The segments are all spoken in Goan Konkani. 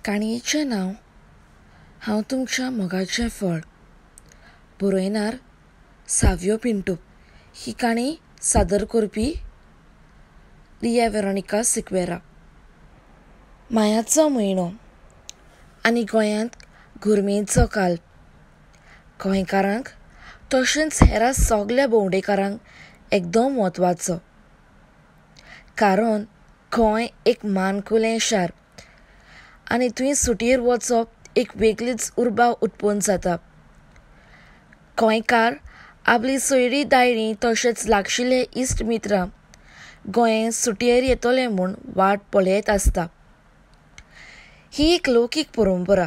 काणयेचें नांव हांव तुमच्या मोगाचें फळ. बरयणार सावियो पिंटो. ही काणी सादर करपी रिया वेरोनिका सिक्वेरा. मायाचो म्हयनो आनी गोंयांत गरमेचो काल गोंयकारांक तशेंच हेर सगल्या भोंवडेकारांक एकदम म्हत्वाचो, कारण गोंय एक मानकुलें शार आनी थंय सुटयेर वचप एक वेगळीच उर्बा उत्पन्न जाता. गोंयकार आपली सोयरी दायरी तशेंच लागशिल्ले इश्ट मित्रां गोंय सुटयेर येतले म्हूण वाट पळयत आसता. ही एक लौकीक परंपरा.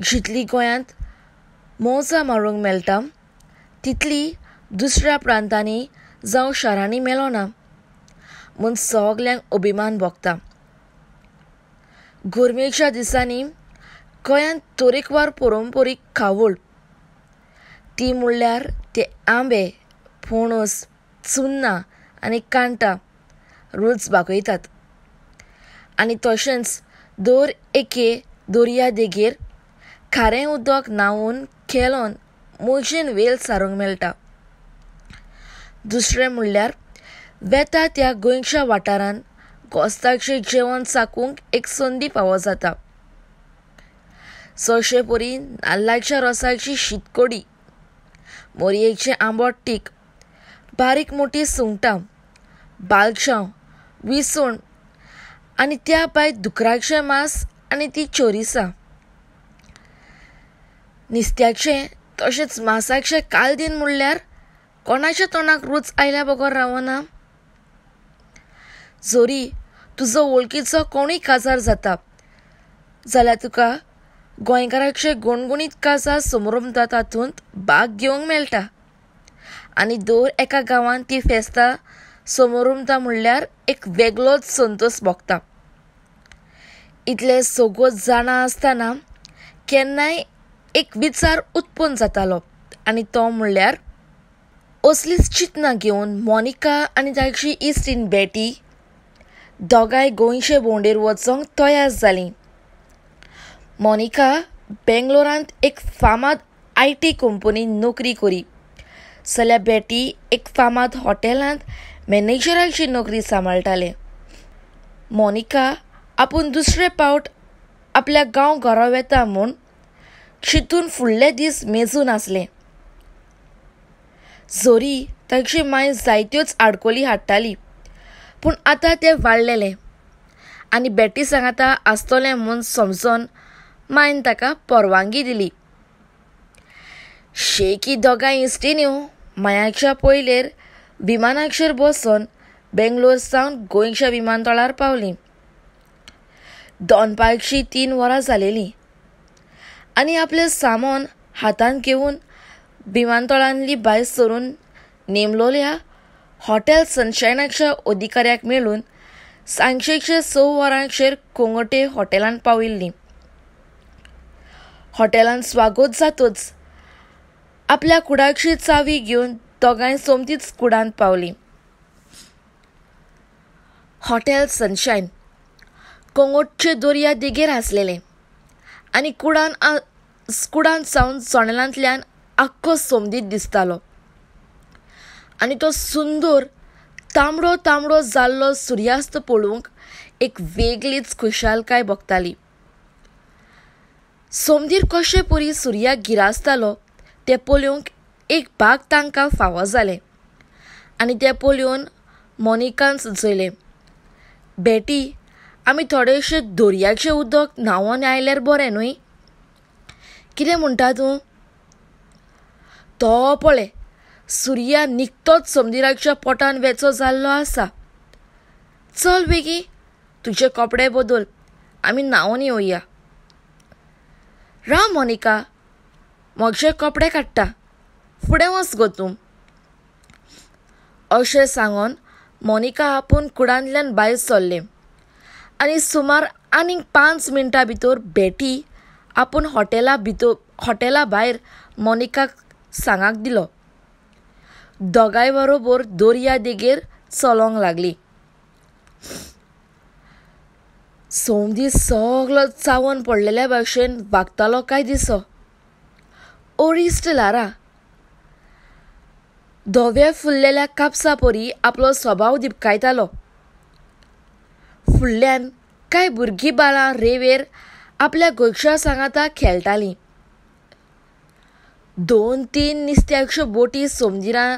जितली गोंयांत मौजा मारूंक मेळटा तितली दुसऱ्या प्रांतांनी जावं शारांनी मेळना म्हूण सगल्यांक अभिमान भोगता. गरमेच्या दिसांनी गोंयांत तरेकवार परंपरीक खावड, ती म्हणल्यार ते आंबे, पणस, चुन्नां आनी कांटां रूच भागयतात. आनी तशेंच दर एके दर्या देगेर खारें उदक न्हांवून खेळोन मजेन वेळ सारूंक मेळटा. दुसरें म्हणल्यार वेता त्या गोंयच्या वाठारांत गोस्ताचें जेवण चाकूंक एक संदी फावो जाता. जशे परी नाल्लाच्या रोसाची शीतकोडी, मोरयेचें आंबट तीख, बारीक मोटी सुंगटां, बालचांव, विसवण आनी त्या भायर दुकराचें मांस आनी ती चोरिसां. नुस्त्याचें तशेंच मांसाचें कालदीन म्हणल्यार कोणाच्या तोंडाक रूच आयल्या बगर रावना. जरी तुजो वळखीचो कोणूय काजार जाता जाल्यार तुका गोंयकाराचे गुणगुणीत काजार समरंभता तातूंत भाग घेवंक मेळटा. आनी दर एका गांवांत ती फेस्तां समरंभता म्हणल्यार एक वेगळोच संतोश भोगता. इतले सगळो जाणा आसतना केन्नाय एक विचार उत्पन्न जातालो आनी तो म्हणल्यार असलीच चिंतना घेवन मोनिका आनी ताची इश्टीण बेटी दोगांय गोंयचे भोंवडेर वचोंक तयार जालीं. मोनिका बेंगलोरांत एक फामाद IT कंपनींत नोकरी करी जाल्यार बेटी एक फामाद हॉटेलांत मॅनेजराची नोकरी सांबाळटालें. मोनिका आपूण दुसरे पावट आपल्या गांव घरा वेता म्हूण चिंतून फुडले दीस मेजून आसलें. जरी ताची मांय जायत्योच आडकोली हाडटाली पूण आतां तें वाडलेलें आनी बेटी सांगाता आसतलें म्हूण समजोन मांयन ताका परवानगी दिली. शेकी दोगांय इश्टिण्यो मायाच्या पयलेर विमानाचेर बसून बेंगलोर सावन गोंयच्या विमानतळार पावलीं. दनपारचीं 3 वरां जालेलीं आनी आपलें सामान हातांत घेवन विमानतळांतली भायर सरून नेमलोल्या हॉटेल सनशायनाच्या अधिकाऱ्याक मेळून सांजेच्या 6 वरांचेर कोंगटे हॉटेलांत पाविल्लीं. हॉटेलांत स्वागत जातच आपल्या कुडाची चावी घेवन दोगांय सोमतीच कुडांत पावलीं. हॉटेल सनशायन कोंगोटचे दर्या देगेर आसलेलें आनी कुडांत सावन जनेलांतल्यान आख्खो सोमतीत दिसतालो आनी तो सुंदर तांबडो तांबडो जाल्लो सुर्यास्त पळोवंक एक वेगळीच खुशालकाय भोगताली. सोमतीर कशे परी सुर्याक गिरासतालो तें पळोवंक एक भाग तांकां फावो जालें आनी तें पळोवन मोनिकान सुचयलें, बेटी आमी थोडेशें दर्याचें उदक न्हांवोन आयल्यार बरें न्हय? कितें म्हणटा तूं? तो पळय सुर्या निकतोच समुद्राच्या पोटान वेचो जाल्लो आसा. चल बेगी तुजे कपडे बदल, आमी न्हांवून येवया. राव मोनिका, म्हजे कपडे काडटा, फुडें वच गो तूं. अशें सांगून मोनिका आपूण कुडांतल्यान भायर सरलें आनी सुमार आनीक 5 मिनटां भितर बेटी आपूण हॉटेला भायर मोनिकाक सांगाक दिलो. दोगांय बरोबर दर्या देगेर चलोंक लागली. सोमदीर सगलो चावन पडलेल्या भाशेन वागतालो काय दिसो. ओरिस्ट ल्हारां धव्या फुल्लेल्या कापसा परी आपलो स्वभाव दिपकायतालो. फुडल्यान कांय भुरगीं बाळां रेंवेर आपल्या गोंयच्या सांगाता खेळटालीं. 2-3 नुस्त्याच्यो बोटी सोमदिरां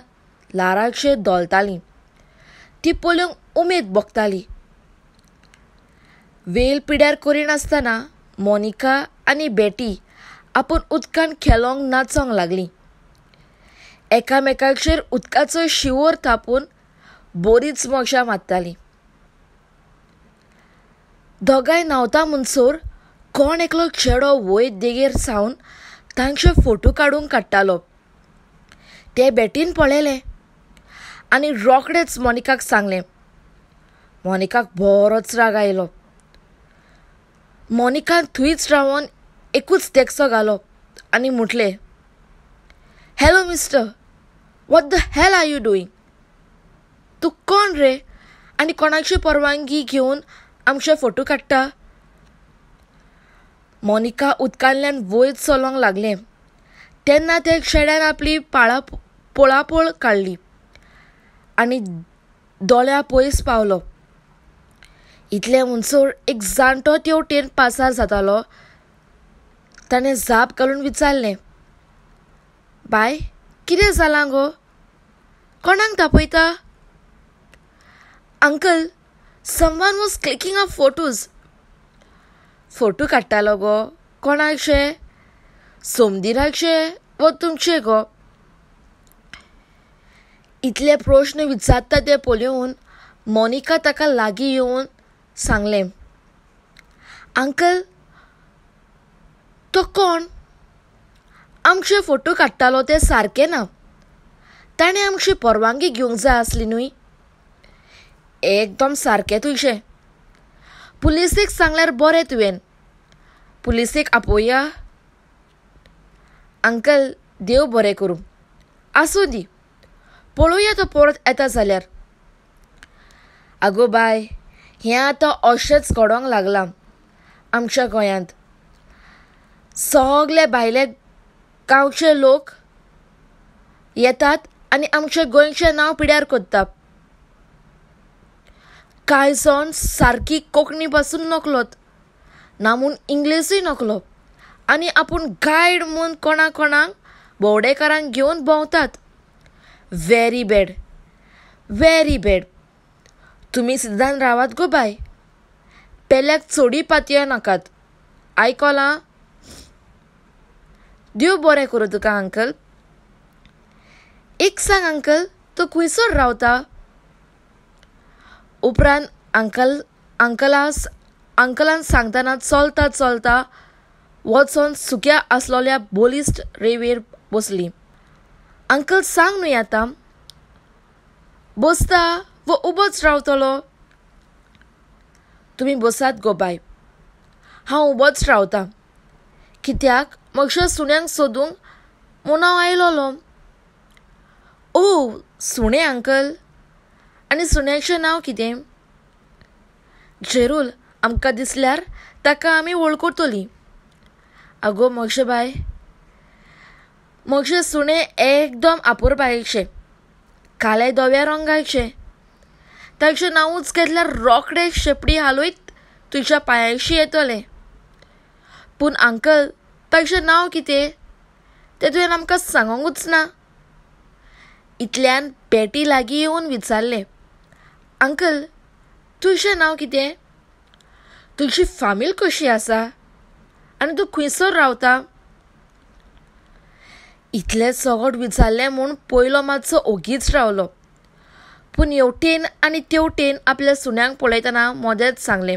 ल्हारांचेर धोलतालीं. ती पळोवंक उमेद भोगताली. वेल पिड्यार करिनासतना मोनिका आनी बेटी आपूण उदकान खेळोंक नाचोंक लागलीं. एकामेकाचेर उदकाचो शिंवोर थापून बरीच मजा मारतालीं. दोगांय न्हांवता म्हणसर कोण एकलो चेडो वयर देगेर सावन तांचे फोटो काडूंक काडटालो. ते बेटीन पळयलें आनी रोखडेच मोनिकाक सांगलें. मोनिकाक बरोच राग आयलो. मोनिकान थंयच रावन एकूच तेंकसो घालो आनी म्हटलें, hello mister, what the hell are you doing? तूं कोण रे आनी कोणाची परवानगी घेवन आमचे फोटो काडटा? मोनिका उदकांतल्यान वयर चलोंक लागलें तेन्ना त्या चेड्यान आपली पोळापोळ काडली आनी दोळ्या पयस पावलो. इतले म्हणसर एक जाणटो तेवटेन पासार जातालो. ताणें जाप घालून विचारलें, बाय कितें जालां गो, कोणाक तापयता? Uncle, someone was clicking up photos. Photo काडटालो गो? कोणाचे? सोमदिराचे वो तुमचे गो? इतले प्रश्न विचारता ते पळोवन मोनिका ताका लागीं येवन सांगलें, अंकल तो कोण आमचे फोटो काडटालो ते सारकें ना. ताणें आमची परवानगी घेवंक जाय आसली न्हय. एकदम सारकें तुजें. पुलिसेक सांगल्यार बरें तुवें. पुलिसेक आपोवया. अंकल देव बरें करूं, आसूं दी, पळोवया तो परत येता जाल्यार. आगो बाय, हें आतां अशेंच घडोंक लागलां आमच्या गोंयांत. सगले भायले गांवचे लोक येतात आनी आमच्या गोंयचें नांव पिड्यार करतात. कांय जाण सारकी कोंकणी पासून नकलोत ना म्हूण इंग्लिशूय नकलो आनी आपूण गायड म्हूण कोणा कोणाक भोंवडेकारांक घेवन भोंवतात. Very bad, very bad. तुमी सिद्धान रावात गो बाय, पेल्याक चोडी पातया नाकात. आयकोलां? देव बरें करूं तुका अंकल. एक सांग अंकल, तूं खंयसर रावता? उपरांत अंकलान सांगतना चलता चलता वचोन सुक्या आसलोल्या बोलिस्ट रेंवेर बसली. अंकल सांग न्हय आतां, बसता वो उबोच रावतलो? तुमी बसात गो बाय, हांव उबोच रावतां. कित्याक म्हज्या सुण्यांक सोदूंक म्हूण हांव आयलोलो. ओ सुणें अंकल, आनी सुण्याचें नांव कितें? जेरूल आमकां दिसल्यार ताका आमी वळखतलीं. आगो म्हजें बाय, म्हजें सुणें एकदम आपुरबायेचें, काले धव्या रंगाचें. ताचें नांवूच घेतल्यार रोखडें शेपडी हालयत तुज्या पांयांशी येतलें. पूण अंकल ताचें नांव कितें तें तुवें आमकां सांगूंकच ना. इतल्यान बेटी लागीं येवन विचारलें, अंकल तुजें नांव कितें? तुजी फामील कशी आसा आनी तूं खंयसर रावता? इतलें सगट विचारलें म्हूण पयलो मातसो ओगीच रावलो. पूण हेवटेन आनी तेवटेन आपल्या सुण्यांक पळयतना मोदेच सांगलें,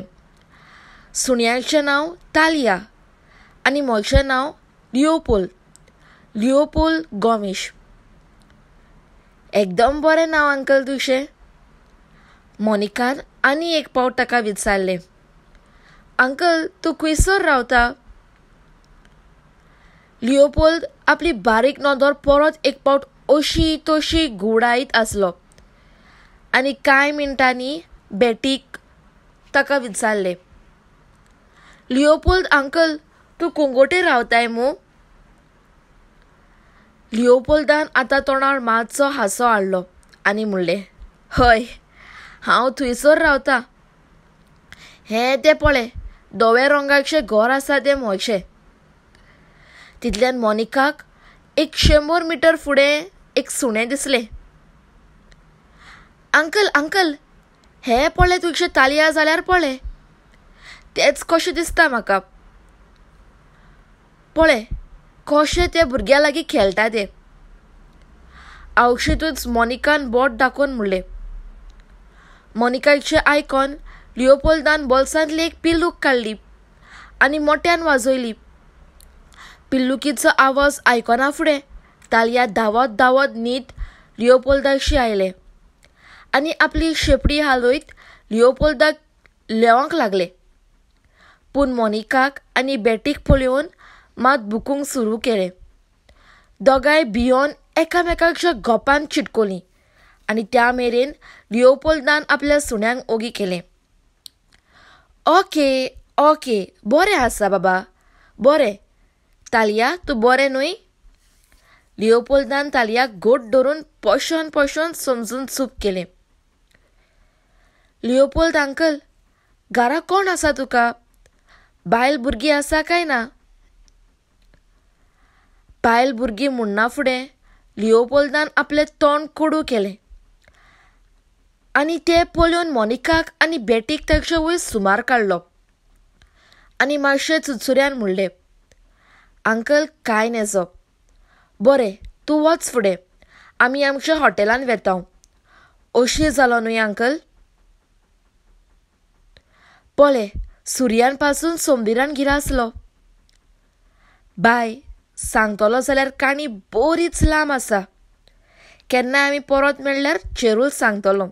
सुण्याचें नांव तालिया आनी म्हजें नांव लिओपोल, लिओपोल गोमेश. एकदम बरें नांव अंकल तुजें. मोनिकान आनी एक पावट ताका विचारलें, अंकल तूं खंयसर रावता? लिओपोल्ड आपली बारीक नदर परत एक पावट अशी तशी घुंवडायत आसलो आनी कांय मिनटांनी बेटीक ताका विचारलें, लिओपोल्द अंकल, तूं कुंगोटे रावताय मू? लिओपोल्दान आतां तोंडार मातसो हांसो हाडलो आनी म्हणलें, हय, हांव थंयसर रावता. हें तें पळय, धव्या रंगाचें घर आसा तें म्हजें. तितल्यान मोनिकाक 100 मिटर फुडें एक सुणें दिसलें. अंकल अंकल, हें पळय तुजें तालया जाल्यार पळय, तेंच कशें दिसता म्हाका. पळय कशें ते भुरग्या लागीं खेळटा तें. आवशीतूच मोनिकान बोट दाखोवन म्हणलें. मोनिकाचें आयकून लिओपोल्दान बोल्सांतली एक पिल्लूक काडली आनी मोट्यान वाजयली. पिल्लुकीचो आवाज आयकना फुडें तालया धांवत धांवत न्हीद लिओपोल्दाशी आयलें आनी आपली शेपडी हालयत लिओपोल्दाक लेवंक लागले. पूण मोनिकाक आनी बेटीक पळोवन मात बुकूंक सुरू केलें. दोगांय भियोन एकामेकाच्या गोपान चिटकोलीं आनी त्या मेरेन लिओपोल्दान आपल्या सुण्यांक ओगी केलें. ओके ओके, बरें आसा बाबा, बरें. तालया, तूं बरें न्हय? लिओपोल्दान तालयाक घट धरून पोशोन पोशोन समजून चूप केलें. लिओपोल्द अंकल, घरा कोण आसा तुका? बायल भुरगीं आसा काय ना? बायल भुरगीं म्हणना फुडें लिओपोल्दान आपलें तोंड कोडू केलें आनी तें पळोवन मोनिकाक आनी बेटीक ताचे वयर सुमार काडलो आनी मातशें चुरचुऱ्यान म्हणलें, अंकल कांय नेजो, बरें तूं वच फुडें, आमी आमच्या हॉटेलान वेता. अशी जालो न्हय अंकल? पळय सुर्यान पासून सोमदिरान गिरासलो. बाय, सांगतलो जाल्यार काणी बरीच लांब आसा. केन्नाय आमी परत मेळ्ळ्यार चेरूल सांगतलो.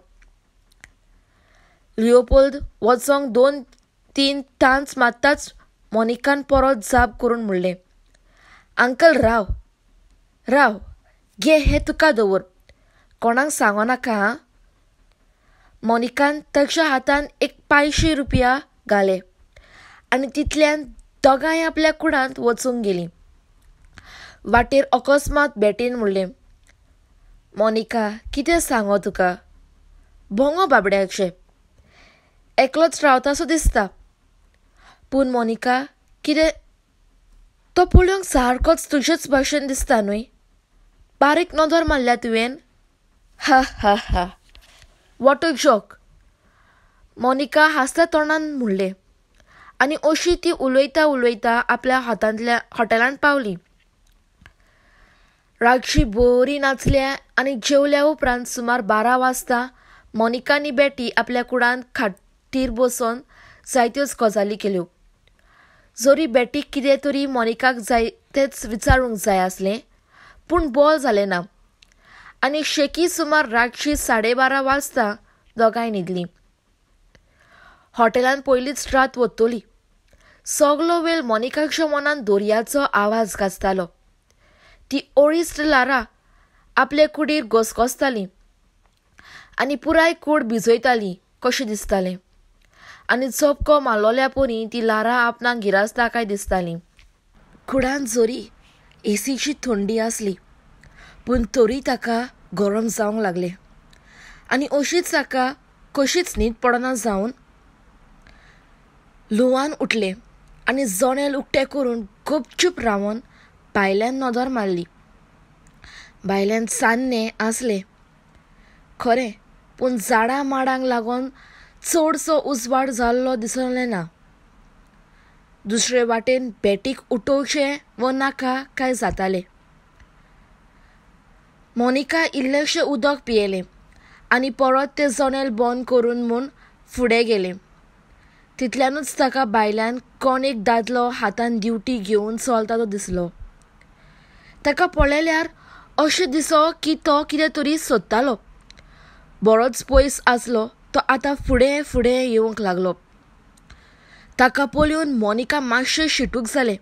लिओपोल्द वचोंक 2-3 तांच मारताच मोनिकान परत जाप करून म्हणलें, अंकल राव राव, घे हें तुका दवर, कोणाक सांगो नाका आं. मोनिकान ताच्या हातान एक 500 रुपया घाले आनी तितल्यान दोगांय आपल्या कुडांत वचूंक गेलीं. वाटेर अकस्मात बेटीन म्हणलें, मोनिका, कितें सांगो तुका, भोंगो बाबड्याचें, एकलोच रावतासो दिसता. पूण मोनिका, कितें तो पळोवंक सारकोच तुजेच भाशेन दिसता न्हय? बारीक नदर मारल्या तुवें? हा हा हा, what a joke. Monica हांसत्या तोंडान म्हणलें आनी अशी ती उलयता उलयता आपल्या हातांतल्या हॉटेलांत पावली. रातची बरी नाचल्या आनी जेवल्या उपरांत सुमार 12 वाजता मोनिका आनी बेटी आपल्या कुडांत खाटीर बसून जायत्योच गजाली केल्यो. जरी बेटीक कितें तरी मोनिकाक जाय तेंच विचारूंक जाय आसलें, पूण बोल जालें ना आनी शेकी सुमार रातची 12:30 वाजता दोगांय न्हिदलीं. हॉटेलान पयलींच रात वतली. सगलो वेळ मोनिकाच्या मनान दर्याचो आवाज गाजतालो. ती ओळीस्ट ल्हारां आपले कुडीर घसघसतालीं आनी पुराय कूड भिजयताली कशें दिसतालें आनी चपको मारलोल्या परी ती ल्हारां आपणाक गिरासता काय दिसतालीं. कुडान जरी एसीची थंडी आसली पूण तरी ताका गरम जावंक लागलें आनी अशीच ताका कशीच न्हीद पडना जावन लुवान उठलें आनी जनेल उक्तें करून गपचूप रावन भायल्यान नदर मारली. भायल्यान चान्नें आसलें खरें, पूण झाडां माडांक लागून चडसो उजवाड जाल्लो दिसलें ना. दुसरे वाटेन बेटीक उठोवचें वो नाका काय जातालें. मोनिका इल्लेशें उदक पियेलें आनी परत तें जनेल बंद करून म्हूण फुडें गेलें. तितल्यानूच ताका भायल्यान कोण एक दादलो हातान दिवटी घेवन चलता तो दिसलो. ताका पळयल्यार अशें दिसो की तो कितें तरी सोदतालो. बरोच पयस आसलो तो आतां फुडें फुडें येवंक लागलो. ताका पळोवन मोनिका मातशें शिटूक जालें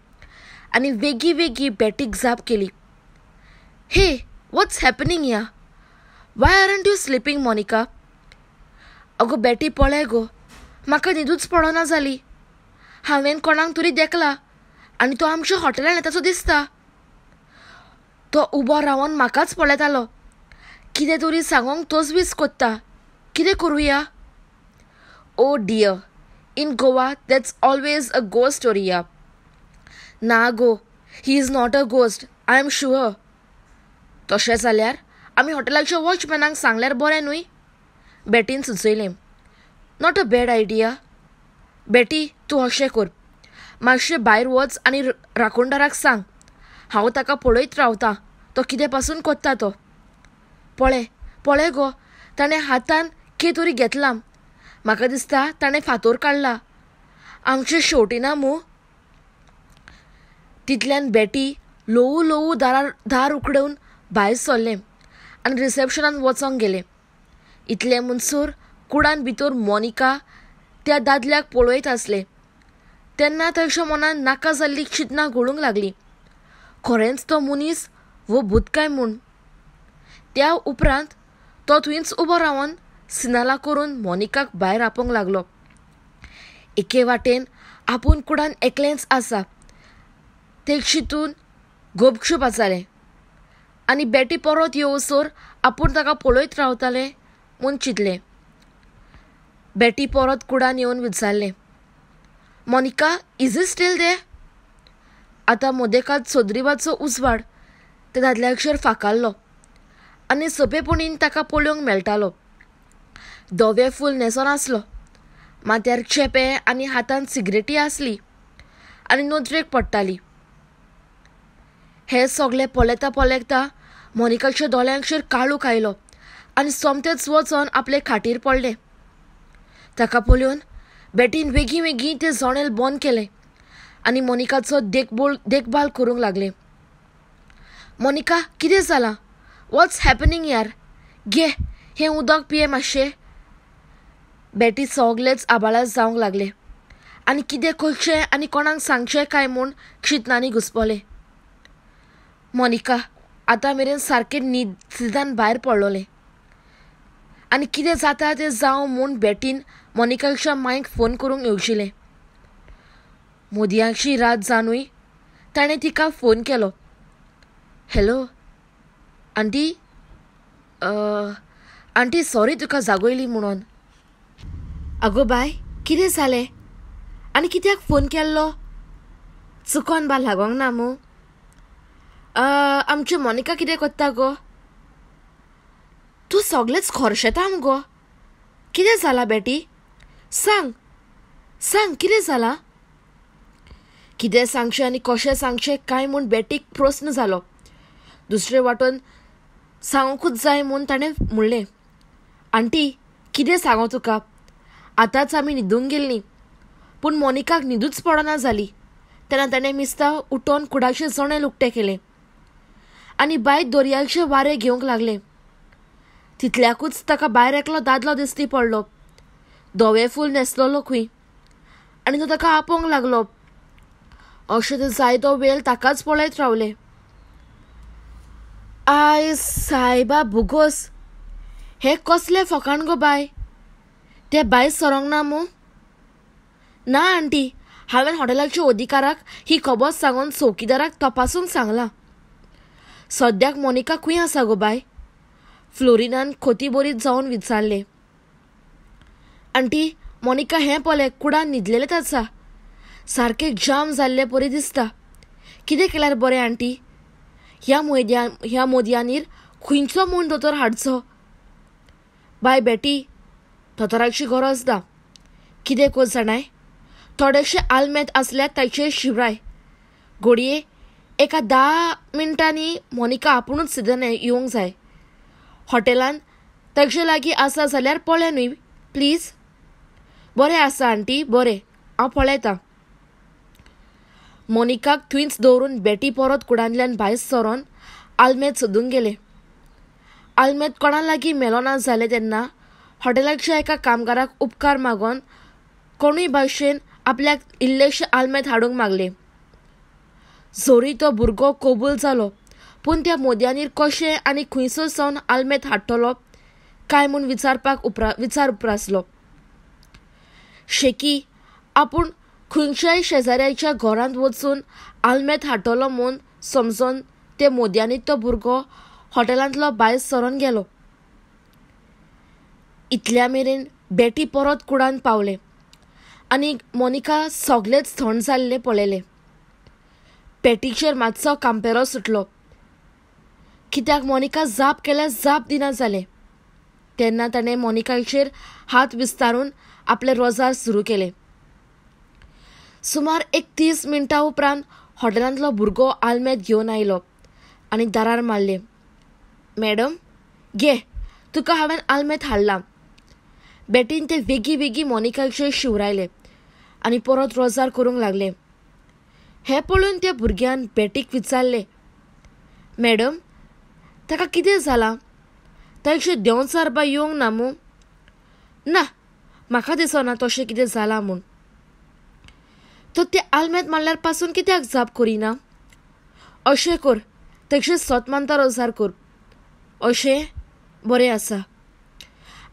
आनी वेगीं वेगीं बेटीक जाप केली, hey, what's happening yeah? Why aren't you sleeping Monica? अगो बेटी पळय गो, म्हाका न्हिदूच पडना जाली. हांवें कोणाक तरी देखला आनी तो आमच्या हॉटेलान येतासो दिसता. तो उबो रावन म्हाकाच पळयतालो. कितें तरी सांगोंक तजवीज कोत्ता. कितें करुया? Oh dear, in Goa that's always a ghost story या. ना गो, he is not a ghost, I am sure. तशें जाल्यार आमी हॉटेलाच्या वॉचमॅनाक सांगल्यार बरें न्हय? बेटीन सुचयलें. Not a bad idea. Betty, तूं अशें कर, मातशें भायर वच आनी राखणदाराक सांग हांव ताका पळयत रावतां, तो कितें पासून कोत्ता तो. पळय पळय गो, ताणें हातान कितें तरी घेतलां. म्हाका दिसता ताणें फातोर काडला. आमचें शेवटिना मू? तितल्यान बेटी ल्हवू ल्हवू दार उकडून भायर सरलें आनी रिसेप्शनान वचोंक गेलें. इतलें म्हणसर कुडान भितर मोनिका त्या दादल्याक पळयत आसलें. तेन्ना ताच्या मनान नाका जाल्ली चिंतनां घोळूंक लागली. खरेंच तो मनीस वो भूत काय म्हूण. त्या उपरांत तो थंयच उबो रावन सिनाला करून मोनिकाक भायर आपोवंक लागलो. एके वाटेन आपूण कुडान एकलेंच आसा तें चिंतून गोपशूप आसलें आनी बेटी परत येवसर आपूण ताका पळयत रावतालें म्हूण चिंतलें. बेटी परत कुडान येवन विचारलें, Monica is he still there? आतां मोदेकात सोदरिवाचो उजवाड त्या दादल्याचेर फाकारलो आनी सोंपेपणीन ताका पळोवंक मेळटालो. धवें फूल न्हेसोन आसलो, माथ्यार चेपें आनी हातान सिगरेटी आसली आनी नदरेक पडटाली. हें सगळें पळयता पळयता मोनिकाच्या दोळ्यांचेर काळोख आयलो आनी सोमतेंच वचोन आपले खाटीर पडलें. ताका पळोवन बेटीन वेगीं वेगीं तें जनेल बंद केलें आनी मोनिकाचो देखभाल करूंक लागलें. मोनिका, कितें जालां? वॉट्स हॅपनिंग यार? घे हें उदक पिये मातशें. बेटी सगलेंच आबाळार जावंक लागलें आनी कितें करचें आनी कोणाक सांगचें काय म्हूण चिंतनांनी घुसपलें. मोनिका आतां मेरेन सारकें न्हिदान भायर पडलोलें आनी कितें जाता तें जावं म्हूण बेटीन मोनिकाच्या मांयक फोन करूंक येवजिलें. मोदयांची रात जाणूय ताणें तिका फोन केलो. हॅलो आंटी, आंटी सॉरी तुका जागयली म्हणून. आगो बाय, कितें जालें आनी कित्याक फोन केल्लो? चुकोन बा लागोंक ना मू? आमचें मोनिका कितें कोत्ता गो? तूं सगळेंच खर्शेता मुगो. कितें जालां बेटी? सांग सांग कितें जालां? कितें सांगचें आनी कशें सांगचें काय म्हूण बेटीक प्रस्न जालो. दुसरे वाटेन सांगूंकूच जाय म्हूण ताणें म्हणलें, आंटी कितें सांगो तुका, आतांच आमी न्हिदूंक गेल्लीं पूण मोनिकाक न्हिदूच पडना जाली. तेन्ना ताणें मिस्ता उठोन कुडाचें जनेल उक्तें केलें आनी भायर दर्याचें वारें घेवंक लागलें. तितल्याकूच ताका भायर एकलो दादलो दिसती पडलो, धवें फूल न्हेसलेलो खंय, आनी तो ताका आपोवंक लागलो. अशें तें जायतो वेळ ताकाच पळयत रावलें. I सायबा भुगोस, हें कसलें फकाण गो बाय? तें भायर सरोंक ना मू? ना आंटी, हांवें हॉटेलाच्या अधिकाराक ही खबर सांगून चौकीदाराक तपासूंक सांगलां. सद्याक मोनिका खंय आसा गो बाय? फ्लोरिनान खोती बरीत जावन विचारलें. आंटी, मोनिका हें पळय कुडान न्हिदलेलेंच आसा, सारकें जाम जाल्ले परी दिसता. कितें केल्यार बरें आंटी? ह्या मोदयांनीर खंयचो म्हूण दोतोर हाडचो? बाय बेटी, दोतोराची गरज ना. कितें कर जाणाय, थोडेशे आलमेत आसल्यार ताचेर शिवराय. घडये एका 10 मिनटांनी मोनिका आपुणूच सिद्धन येवंक जाय. हॉटेलान ताजे लागीं आसा जाल्यार पळय न्हय प्लीज. बरें आसा आंटी, बरें, हांव पळयतां. मोनिकाक थंयच दवरून बेटी परत कुडांतल्यान भायर सरोन आलमेत सोदूंक गेलें. आलमेत कोणा लागीं मेलोना जालें तेन्ना हॉटेलाच्या एका कामगाराक उपकार मागोन कोणूय भाशेन आपल्याक इल्लेशें आलमेत हाडूंक मागलें. जोरी तो भुरगो कबूल जालो, पूण त्या मोदयांनीर कशें आनी खंयसर सावन आलमेत हाडटलो काय म्हूण विचारपाक विचार उप्रासलो. शेकी आपूण खंयच्याय शेजाऱ्याच्या घरांत वचून आलमेत हाडटलो म्हूण समजून ते मोदयांनी तो भुरगो हॉटेलांतलो भायर सरून गेलो. इतल्या मेरेन बेटी परत कुडान पावलें आनी मोनिका सगळेंच थंड जाल्लें पळयलें. पेटीचेर मातसो कांपेरो सुटलो कित्याक मोनिका जाप केल्यार जाप दिना जालें. तेन्ना ताणें मोनिकाचेर हात विस्तारून आपलें रोजार सुरू केलें. सुमार एक 30 मिनटां उपरांत हॉटेलांतलो भुरगो आलमेत घेवन आयलो आनी दारार मारलें, मॅडम घे, तुका हांवें आलमेत हाडलां. बेटीन ते वेगीं वेगीं मोनिकाचेर शिंवरायलें आनी परत रोजार करूंक लागलें. हें पळोवन त्या भुरग्यान बेटीक विचारलें, मॅडम ताका कितें जालां? ताचे देंवचार बाय येवंक ना मू? ना, म्हाका दिसना तशें कितें जालां म्हूण. तर ते आलमेत मारल्यार पासून कित्याक जाप करिना? अशें कर, तेचे सत मानता रोजार कर. अशें बरें आसा.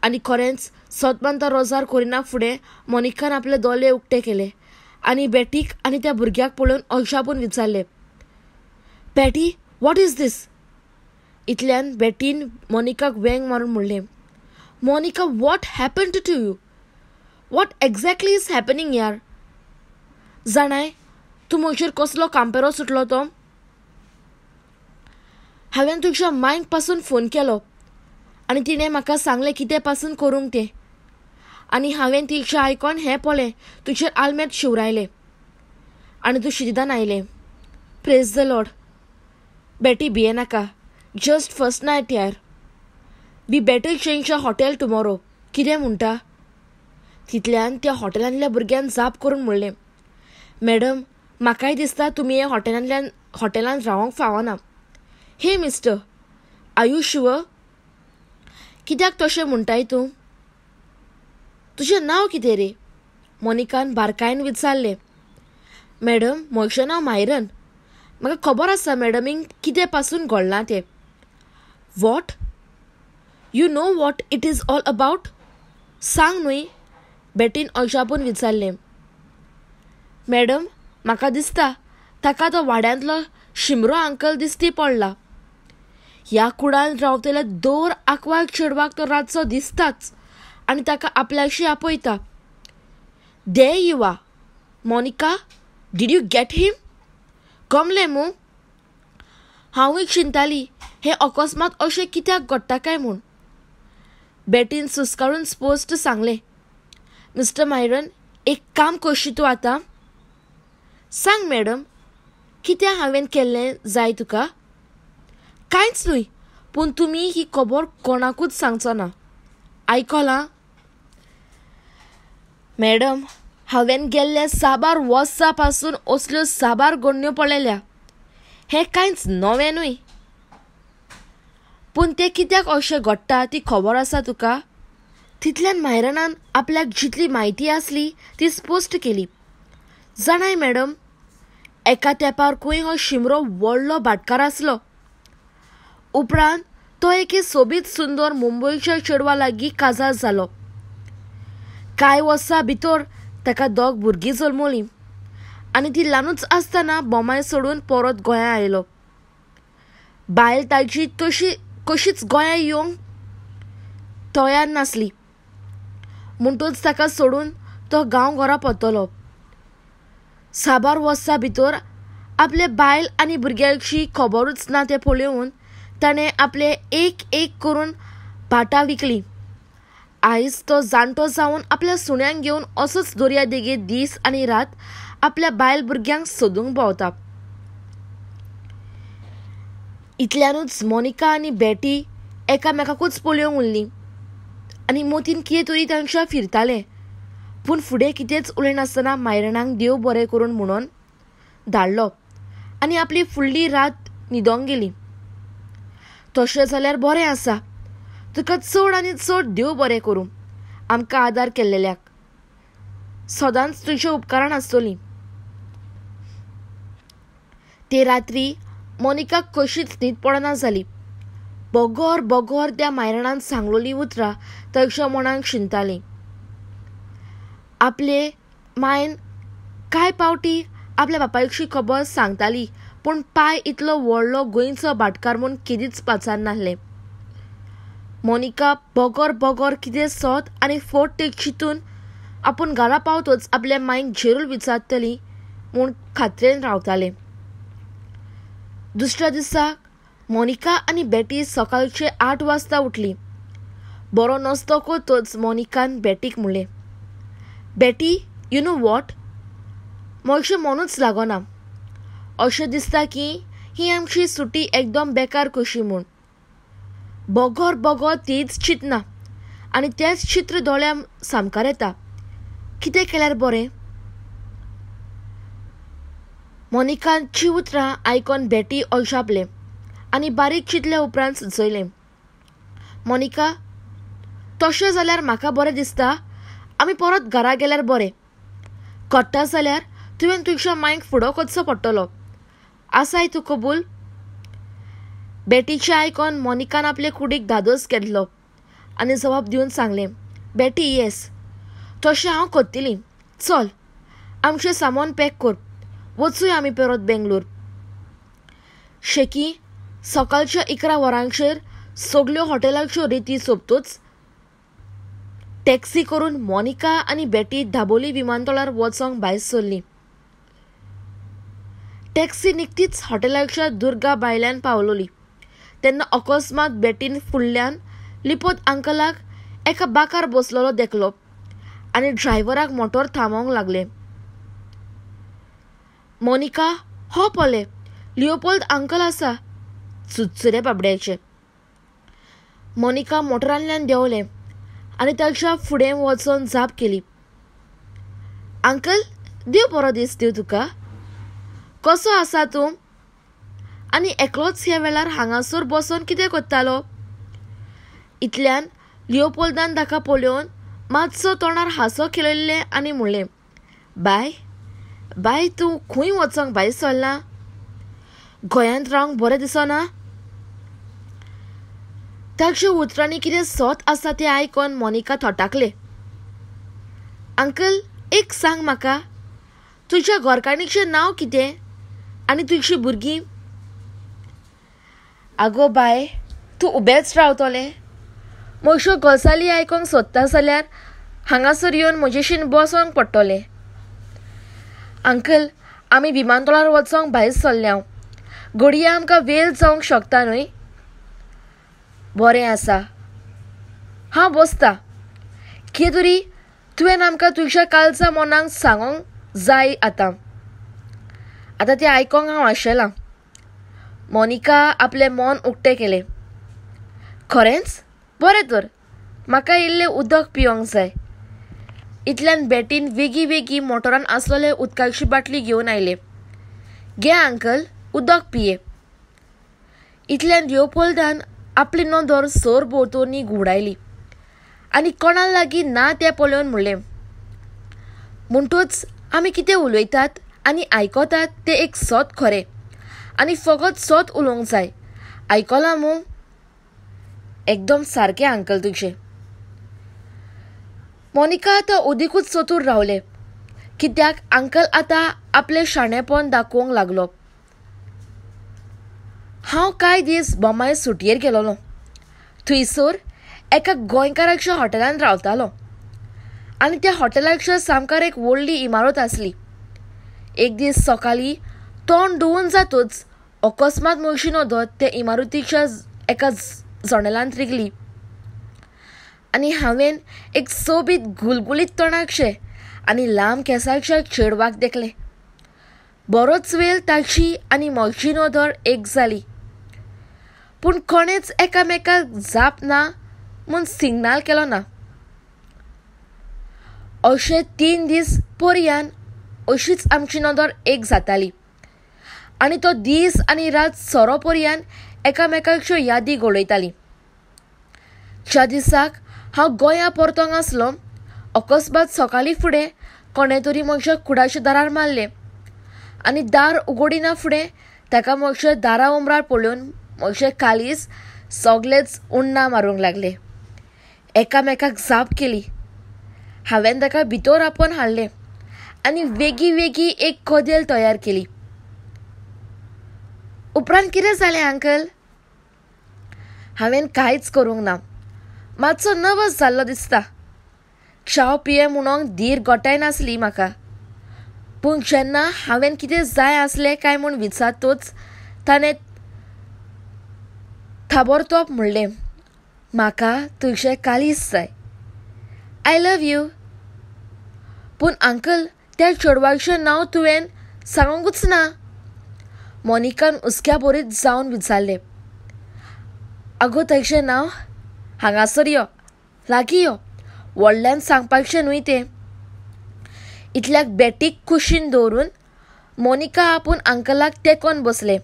आनी खरेंच सत मानता रोजार करिना फुडें मोनिकान आपले दोळे उक्ते केले आनी बेटीक आनी त्या भुरग्याक पळोवन अजापून विचारलें, बेटी what is these? इतल्यान बेटीन मोनिकाक वेंग मारून म्हणलें, Monica what happen to you? What exactly is happening यार? जाणाय तूं म्हजेर कसलो कांपेरो सुटलो तो? हांवें तुज्या मांयक पासून फोन केलो आनी तिणें म्हाका सांगलें कितें पासून करूंक तें, आनी हांवें तिचें आयकोन हें पळय तुजेर आलमेत शिंवरायलें आनी तूं शिदिदान आयलें. Praise the Lord. बेटी भियेनाका, जस्ट फर्स्ट नायट यार. We better change a hotel tomorrow. कितें म्हणटा? तितल्यान त्या हॉटेलांतल्या भुरग्यान जाप करून म्हणलें, मॅडम म्हाकाय दिसता तुमी हे हॉटेलांत रावंक फावना. Hey mister, are you sure? कित्याक तशें म्हणटाय तूं? तुजें नांव कितें रे? मोनिकान बारकायेन विचारलें. मॅडम म्हजें नांव मायरन. म्हाका खबर आसा मॅडमींक कितें पासून घडलां तें. What? You know what it is all about? सांग न्हय? बेटीन अजापून विचारलें. मॅडम म्हाका दिसता ताका तो वाड्यांतलो शिमरो अंकल दिसती पडला. ह्या कुडान रावतल्या दर आकवाक चेडवाक तो रातचो दिसताच आनी ताका आपल्याशी आपयता. There you are. Monica, did you get him? गमलें मू? हांवूय चिंताली हें अकस्मात अशें कित्याक घडटा काय म्हूण. बेटीन सुस्कारून स्पश्ट सांगलें, मिस्टर मायरन एक काम करशी तूं आतां? सांग मॅडम, कितें हांवें केल्लें जाय तुका? कांयच न्हय, पूण तुमी ही खबर कोणाकूच सांगचो ना. आयकलां? मॅडम हांवें गेल्ल्या साबार वर्सां पासून असल्यो साबार घडण्यो पळयल्या. हें कांयच नवें न्हय. पूण तें कित्याक अशें घडटा ती खबर आसा तुका? तितल्यान मायरनान आपल्याक जितली म्हायती आसली ती स्पश्ट केली. जाणाय मॅडम, एका तेंपार खंय हो शिमरो व्हडलो भाटकार आसलो. उपरांत तो एके सोबीत सुंदर मुंबयच्या चेडवा लागीं काजार जालो. कांय वर्सां भितर ताका दोग भुरगीं जल्मलीं आनी ती ल्हानूच आसतना बोमाय सोडून परत गोंया आयलो. बायल ताजी तशी कशीच गोंया येवंक तयार नासली, म्हणटूच ताका सोडून तो गांव घरा परतलो. साबार वर्सां भितर आपले बायल आनी भुरग्यांची खबरूच ना तें पळोवन ताणें आपले एक एक करून भाटां विकलीं. आयज तो जाणटो जावन आपल्या सुण्यांक घेवन असोच दर्या देगेर दीस आनी रात आपल्या बायल भुरग्यांक सोदूंक भोंवता. इतल्यानूच मोनिका आनी बेटी एकामेकाकूच पळोवंक उरलीं आनी मोतीन कितें तरी तांच्या फिरतालें, पूण फुडें कितेंच उलयनासतना मायरणाक देव बरें करून म्हणून धाडलो आनी आपली फुडली रात न्हिदोंक गेली. तशें जाल्यार बरें आसा, तुका चड आनी चड देव बरें करूं आमकां आदार केल्लेल्याक. सदांच तुज्या उपकारान आसतलीं. ते रात्री मोनिकाक कशीच न्हीद पडना जाली. बगर बगर त्या मायरणान सांगलोलीं उतरां ताच्या मनाक शिनतालीं. आपले मायन कांय पावटी आपल्या बापायची खबर सांगताली, पूण पाय इतलो व्हडलो गोंयचो भाटकार म्हूण केदीच पाचारनासलें. मोनिका बगर बगर कितें सोद आनी फोट ते चिंतून आपूण घरा पावतच आपल्या मांयक झेरूल विचारतली म्हूण खात्रेन रावतालें. दुसऱ्या दिसा मोनिका आनी बेटी सकाळचे 8 वाजता उठली. बरो नाश्तो करतच मोनिकान बेटीक म्हणलें, बेटी, you know what, म्हजें मनूच लागना. अशें दिसता की ही आमची सुटी एकदम बेकार कशी म्हूण. बगर बगर तीच चिंतना आनी तेंच चित्र दोळ्या सामकार येता. कितें केल्यार बरें? मोनिकाची उतरां आयकोन बेटी अजापलें आनी बारीक चिंतल्या उपरांत सुचयलें, मोनिका, तशें जाल्यार म्हाका बरें दिसता आमी परत घरा गेल्यार बरें. कट्टा जाल्यार तुवें तुज्या मांयक फुडो करचो पडटलो. आसाय तूं कबूल? बेटीचें आयकोन मोनिकान आपले कुडीक धादोस केलो आनी जबाब दिवन सांगलें, बेटी, येस, तशें हांव करतली. चल आमचें सामान पॅक कर, वचूया आमी परत बेंगलोर. शेकी सकाळच्या 11 वरांचेर सगल्यो हॉटेलाच्यो रेती सोंपतूच टॅक्सी करून मोनिका आनी बेटी दाबोली विमानतळार वचोंक भायर सरली. टॅक्सी निकतीच हॉटेलाच्या दुर्गा भायल्यान पावलोली तेन्ना अकस्मात बेटीन फुडल्यान लिपोत अंकलाक एका बाकार बसलेलो देखलो आनी ड्रायव्हराक मोटर थांबोवंक लागलें. मोनिका, हो पळय लिओपोल्द अंकल आसा, चुचुरे बाबड्याचे. मोनिका मोटरांतल्यान देंवलें आनी ताच्या फुडें वचून जाप केली, अंकल, देव बरो दीस दिवं तुका. कसो आसा तूं? आनी एकलोच ह्या वेळार हांगासर बसून कितें करतालो? इतल्यान लिओपोल्दान ताका पळोवन मातसो तोंडार हांसो खेळयल्लें आनी म्हणलें, बाय बाय, तूं खंय वचोंक भायर सरला? गोंयांत रावंक बरें दिसना? ताच्या उतरांनी कितें सत आसा तें आयकोन मोनिका थटाकलें. अंकल, एक सांग म्हाका, तुज्या घरकान्नीचें नांव कितें आनी तुजी भुरगीं? आगो बाय, तूं उबेंच रावतलें? म्हज्यो गजाली आयकोंक सोदता जाल्यार हांगासर येवन म्हजेशीन बसोंक पडटलें. अंकल, आमी विमानतळार वचोंक भायर सरल्या, घडये आमकां वेळ जावंक शकता न्हय? बरें आसा, हांव बसता. कितें तरी तुवें आमकां तुज्या कालचा मनाक सांगोंक जाय. आतां आतां तें आयकोंक हांव आशेलां. मोनिका आपलें मन उक्तें केलें. खरेंच? बरें तर, म्हाका इल्लें उदक पिवंक जाय. इतल्यान बेटीन वेगीं वेगीं मोटरान आसलेले उदकाची बाटली घेवन आयले. घे अंकल, उदक पिये. इतल्यान लिओपोल्दान आपली नदर सर भोंवतणी घुंवडायली आनी कोणा लागीं ना तें पळोवन म्हणलें, म्हणटूच आमी कितें उलयतात आनी आयकतात तें एक सत खरें आनी फकत सत उलोवंक जाय. आयकलां मू? एकदम सारकें अंकल तुजें. मोनिका आतां अदिकूच चतूर रावलें, कित्याक अंकल आतां आपलें शाणेपण दाखोवंक लागलो. हांव कांय दीस बोमाय सुटयेर गेलोलो. थंयसर एका गोंयकाराच्या हॉटेलान रावतालो आनी त्या हॉटेलाच्या सामकार एक व्हडली इमारत आसली. एक दीस सकाळीं तोंड धुवून जातूच अकस्मात म्हजी नदर त्या इमारतीच्या एका जनेलांत रिगली आनी हांवें एक सोबीत गुलगुलीत तोंडाचें आनी लांब केंसाच्या चेडवाक देखलें. बरोच वेळ ताची आनी म्हजी नदर एक जाली, पूण कोणेच एकामेकाक जाप ना म्हूण सिग्नल केलो ना. अशे 3 दीस पर्यान अशीच आमची नदर एक जाताली आनी तो दीस आनी रात सोरो पर्यान एकामेकाच्यो यादी घडयताली. ज्या दिसाक हांव गोंया परतोंक आसलो, अकस्मात सकाळीं फुडें कोणें तरी म्हज्या कुडाच्या दारार मारलें आनी दार उगडिना फुडें ताका म्हज्या दारा उमरार पळोवन म्हजें काळीज सगलेंच उण्णां मारूंक लागलें. एकामेकाक जाप केली. हांवें ताका भितर आपोवन हाडलें आनी वेगी वेगी एक कदेल तयार केली. उपरांत कितें जालें अंकल? हांवें कांयच करूंक ना. मातसो नर्वस जाल्लो दिसता. च्याव पिये म्हणूंक धीर गोठाय नासली म्हाका. पूण जेन्ना हांवें कितें जाय आसलें काय म्हूण विचारतूच ताणें थाबोरतोब म्हणलें, म्हाका तुजें काळीज जाय. I love you. पूण अंकल, त्या चेडवाचें नांव तुवें सांगूंकच ना. मोनिकान हुस्क्या बरीत जावन विचारलें. आगो, ताचें नांव? हांगासर यो, लागीं यो, व्हडल्यान सांगपाचें न्हय तें. इतल्याक बेटीक कुशीन दवरून मोनिका आपूण अंकलाक तेंकोन बसलें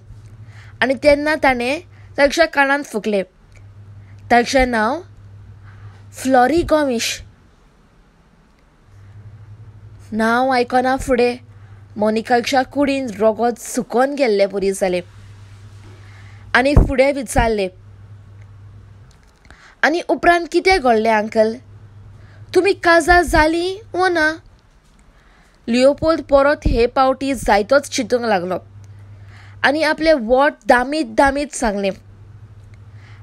आनी तेन्ना ताणें ताच्या कानांत फुकलें, ताचें नांव फ्लॉरी गोमिश. नांव आयकना फुडें मोनिकाच्या कुडीन रोगोत सुकोन गेल्ले परी जालें आनी फुडें विचारलें, आनी उपरांत कितें घडलें अंकल? तुमी काजार जालीं वो ना? लियोपोल्द परत हे पावटी जायतोच चिंतूंक लागलो आनी आपले वोट दामीत दामीत सांगलें,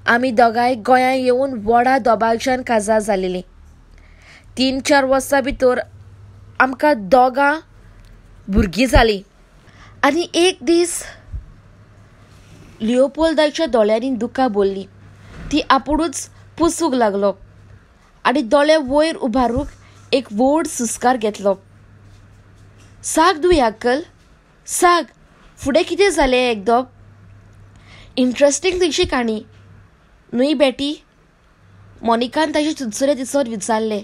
आमी दोगांय गोंया येवन व्हडा दोबाज्यान काजार जालेलीं. 3-4 वर्सां भितर आमकां दोगां भुरगीं जालीं. आनी एक दीस लियोपोल्दाच्या दोळ्यांनी दुकां भरलीं. ती आपुणूच पुसूंक लागलो आनी दोळे वयर उबारूंक एक व्हड सुस्कार घेतलो. साग दुय अंकल, साग, फुडें कितें जालें? एकदम इंट्रस्टींग तुजी काणी न्हय बेटी? मोनिकान ताचे चुरचुरे दिसत विचारलें.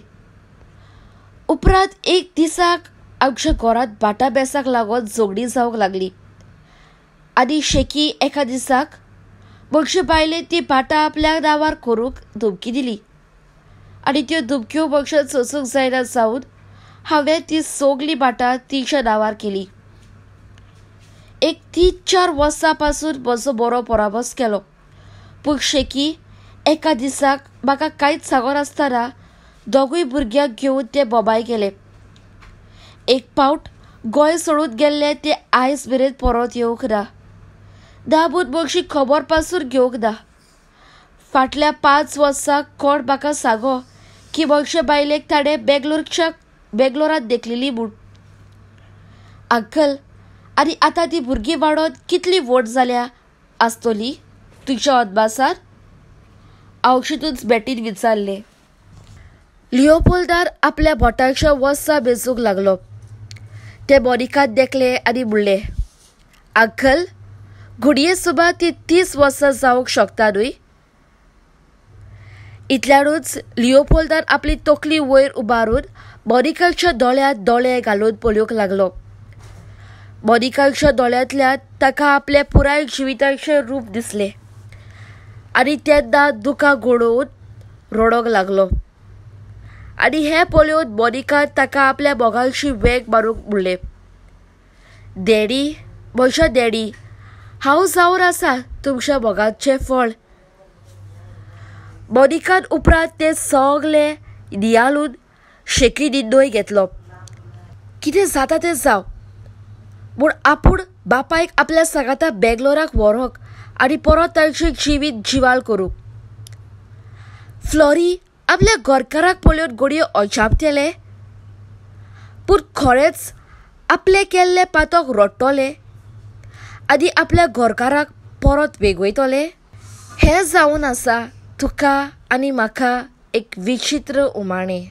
उपरांत एक दिसाक आमच्या घरांत भाटा बेसाक लागून झगडी जावंक लागली आनी शेकी एका दिसाक म्हजे बायलेन ती भाटां आपल्या नांवार करूंक धमकी दिली आनी त्यो धमक्यो म्हज्या सोंसूंक जायना जावन हांवें ती सगळीं भाटां तिच्या नांवार केली. एक 3-4 वर्सां पासून म्हजो बरो परामर्श केलो, पूण शेकी एका दिसाक म्हाका कांयच सांगनासतना दोगूय भुरग्यांक घेवन ते बोबाय गेले. एक पावट गोंय सोडून गेल्ले ते आयज मेरेन परत येवंक ना. दाबून म्हजी खबर पासून घेवंक ना. फाटल्या 5 वर्सां कोण म्हाका सांगो की म्हजे बायलेक ताणें बेंगलोरांत देखलेली म्हूण. अंकल, आनी आतां ती भुरगीं वाडोवन कितली व्हड जाल्या आसतली तुज्या अदमासार? आवशीतूच बेटीन विचारलें. लियोपोल्दार आपल्या बोटाच्या वर्सां मेजूंक लागलो. ते मोनिकान देखलें आनी म्हणलें, अंकल, घडये सुमार ती 30 वर्सां जावंक शकता न्हय? इतल्यानूच लियोपोल्दान आपली तकली वयर उबारून मोनिकाच्या दोळ्यांत दोळे घालून पळोवंक लागलो. मोनिकाच्या दोळ्यांतल्यान ताका आपल्या पुराय जिविताचें रूप दिसलें आनी तेन्ना दुकां गळोवन रडोंक लागलो. आनी हें पळोवन मोनिकान ताका आपल्या मोगाची वेंग मारूंक म्हणलें, डॅडी, म्हज्या डॅडी, हांव जावन आसा तुमच्या मोगाचें फळ. मोनिकान उपरांत तें सगलें नियाळून शेकी निर्णय घेतलो, कितें जाता तें जावं, पूण आपूण बापायक आपल्या सांगाता बेंगलोराक व्हरोंक आनी परत तांचें जिवीत जिवाळ करूंक. फ्लॉरी आपल्या घरकाराक पळोवन घडये अजापतलें, पूण खरेंच आपलें केल्लें पातक रडटलें आनी आपल्या घरकाराक परत वेगवयतलें. हें जावन आसा तुका आनी म्हाका एक विचित्र उमाणें.